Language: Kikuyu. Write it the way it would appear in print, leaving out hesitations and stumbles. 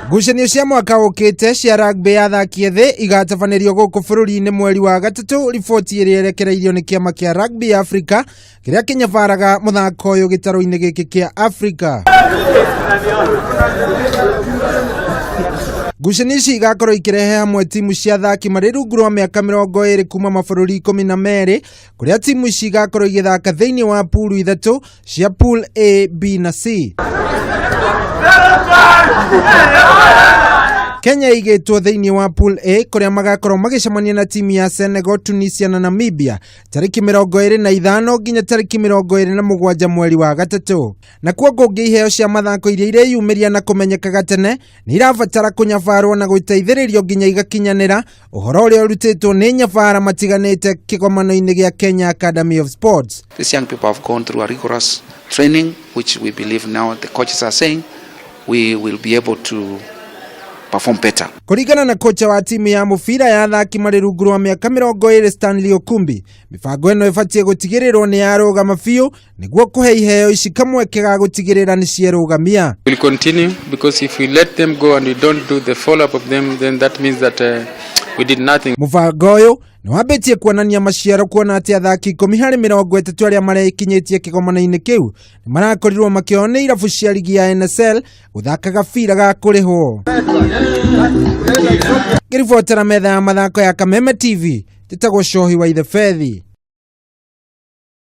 Ngucanio cia mwaka ũkĩte cia rugby ya athaki ethĩ igatabanĩrio gũkũ bũrũri-inĩ mweri wa gatatũ, riboti ĩrĩa ĩrekereirio nĩ kĩama kĩa rugby ya Africa kĩrĩa kĩnyabaraga mũthako ũyũ gĩtarũ-inĩ gĩkĩ kĩa Africa. Ngucanio ici igakorwo ikĩrehe hamwe timu cia athaki marĩ rungu rwa mĩaka 20 kuma mabũrũri 12 kũrĩa timu ici igakorwo igĩthaka thĩinĩ wa pulu ithatũ cia pool A, B na C. Kenya ĩigĩtwo thĩinĩ wa pool A kũrĩa magakorwo magĩcemania na timu ya Senegal, Tunisia na Namibia tarĩki 25 nginya tarĩki 27 mweri wa gatatũ. Nakuo kũngĩ iheo cia mathako iria ireyumĩria na kũmenyekaga tene nĩ irabatara kũnyabarwo na gũteithĩrĩrio nginya igakinyanĩra ũhoro ũrĩa ũrutĩtwo nĩ nyabara matiganĩte kĩgomano-inĩ gĩa Kenya Academy of Sports. These young people have gone through a rigorous training, which we believe now the coaches are saying we will be able to perform better. Kũringana na kocha wa timu ya mũbira ya athaki marĩ rungu rwa mĩaka 20 Stanley Okumbi, mĩbango ĩno ĩbatiĩ gũtigĩrĩrwo nĩ yarũgama biũ nĩguo kũhe iheo ici kamweke ga gũtigĩrĩra nĩ cierũgamia. We'll continue because if we let them go and we don't do the follow-up of them, then that means that we did nothing. Mũbango ũyũ nĩ wambĩtie kuonania maciaro kuona atĩ athaki 10 harĩ 30 arĩa marekinyĩtie kĩgomano-inĩ kĩu nĩ marakorirwo makĩoywo nĩ irabu cia ligi ya NSL gũthaka gabira ga kũrĩhwo. Ngĩribotera metha ya mathako ya Kameme TV, njĩtagwo Cohi wa Ithebethi.